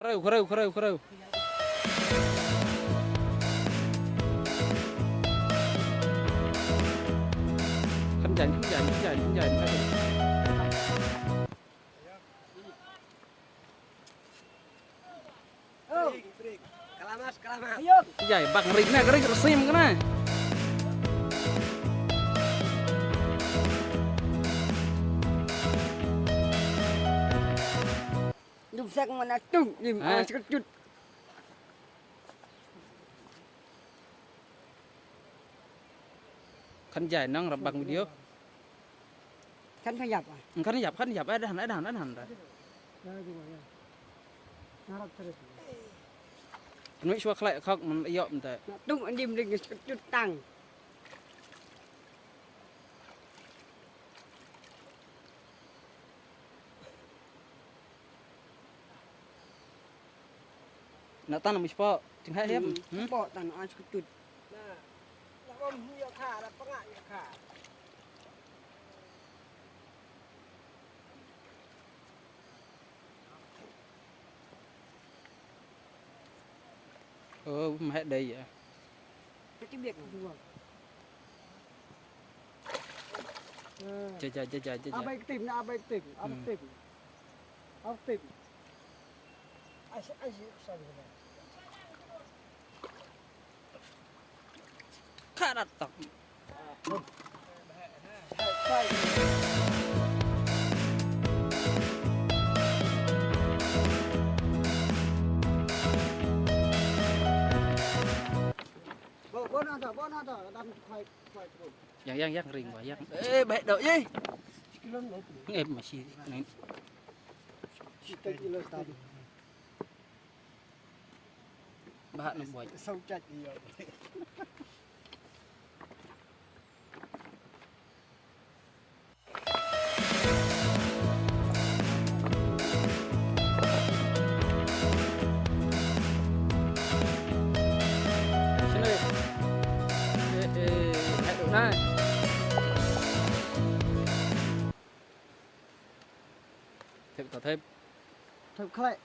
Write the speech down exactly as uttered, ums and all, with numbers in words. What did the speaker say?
Khreu, khreu, khreu, khreu. Khyndiat, khyndiat, khyndiat, khyndiat. Jai bak rik na, rik rsim kena. Dum sak mana tung, lim, ah, seketut. Kan jai nang rabang video. Kan khayap, ah. Kan yap, kan yap, eh, dah, eh, dah, eh, dah, dah. Kan wei shwa khlai khok man yop nta. Tung andim ring seketut tang. Na tan mi spo, ting hai hem. Hmm, hmm? Spo tan an seketut. Na, na bom hi ya kha, na panga ya kha. Oh, mah dai ya. Kati biak. Ja, ja, ja, ja, ja, ja. Abai ketim, na abai ketim, abai ketim. Abai ketim. Ai, ai, ai, ai. Ka dat tak. Yang, yang, yang ring ba, yang. Eh, baik dok, ye. Ngem masih. Bahak na buat. Sông chạch gì vậy? Sini. Eh, eh, hai, dua, nai. Thep, thep. Thep khlek.